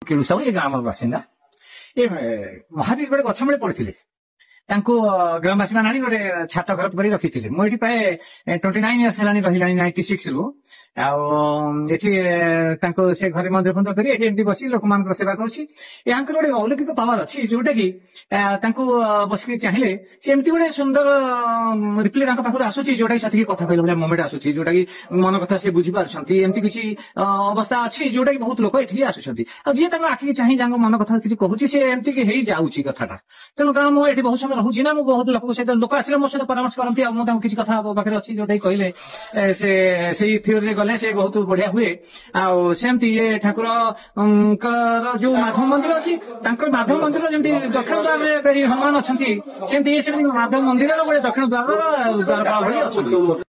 କେଳୁ ସାହୁ, ଏ ଗ୍ରାମର ବାସିନ୍ଦା। ଏ ମହାବୀର ଗୋଟେ ଗଛ ମୂଳେ ପଡିଥିଲେ, ତାଙ୍କୁ ଗ୍ରାମବାସୀ ମାନେ ଆଣି ଗୋଟେ ଛାତ ଘର କରି ରଖିଥିଲେ। ମୁଁ ଏଠି ପ୍ରାୟ 29 ଇୟର୍ସ ହେଲାଣି ରହିଲାଣି, 96 ରୁ। ଆଉ ଏଠି ତାଙ୍କୁ ସେ ଘରେ ମନ୍ଦିର ଫନ୍ଦିର କରି ଏଠି ଏମିତି ବସି ଲୋକମାନଙ୍କର ସେବା କରୁଛି। ୟାଙ୍କର ଗୋଟେ ଅଲୌକିକ ପାୱାର ଅଛି, ଯୋଉଟା କି ତାଙ୍କୁ ବସିକି ଚାହିଁଲେ ସେ ଏମିତି ଗୋଟେ ସୁନ୍ଦର ରିପ୍ଲାଏ ତାଙ୍କ ପାଖରୁ ଆସୁଛି, ଯୋଉଟା କି ସେତିକି କଥା କହିଲା ଭଳିଆ ମୋମେଣ୍ଟ ଆସୁଛି, ଯୋଉଟା କି ମନ କଥା ସେ ବୁଝିପାରୁଛନ୍ତି। ଏମିତି କିଛି ଅବସ୍ଥା ଅଛି ଯୋଉଟା କି ବହୁତ ଲୋକ ଏଠିକି ଆସୁଛନ୍ତି। ଆଉ ଯିଏ ତାଙ୍କ ଆଖିକି ଚାହିଁ ତାଙ୍କ ମନ କଥା କିଛି କହୁଛି, ସେ ଏମିତି କି ହେଇଯାଉଛି କଥାଟା। ତେଣୁ କାରଣ ମୁଁ ଏଠି ବହୁତ ସମୟ ରହୁଛି ନା, ମୁଁ ବହୁତ ଲୋକଙ୍କ ସହିତ, ଲୋକ ଆସିଲେ ମୋ ସହିତ ପରାମର୍ଶ କରନ୍ତି। ଆଉ ମୁଁ ତାଙ୍କୁ କିଛି କଥା ମୋ ପାଖରେ ଅଛି ଯୋଉଟା କି କହିଲେ ସେ ସେଇ ଥିଓରିରେ ଗଲେ ସେ ବହୁତ ବଢିଆ ହୁଏ। ଆଉ ସେମିତି ଇଏ ଠାକୁରଙ୍କର ଯୋଉ ମାଧବ ମନ୍ଦିର ଅଛି, ତାଙ୍କର ମାଧବ ମନ୍ଦିର ଯେମିତି ଦକ୍ଷିଣ ଦ୍ୱାରରେ ବେଡ଼ି ହନୁମାନ ଅଛନ୍ତି, ସେମିତି ଇଏ ସେମିତି ମାଧବ ମନ୍ଦିରର ଗୋଟେ ଦକ୍ଷିଣ ଦ୍ୱାରର ଦ୍ୱାରପାଳ ଭଳି ଅଛନ୍ତି।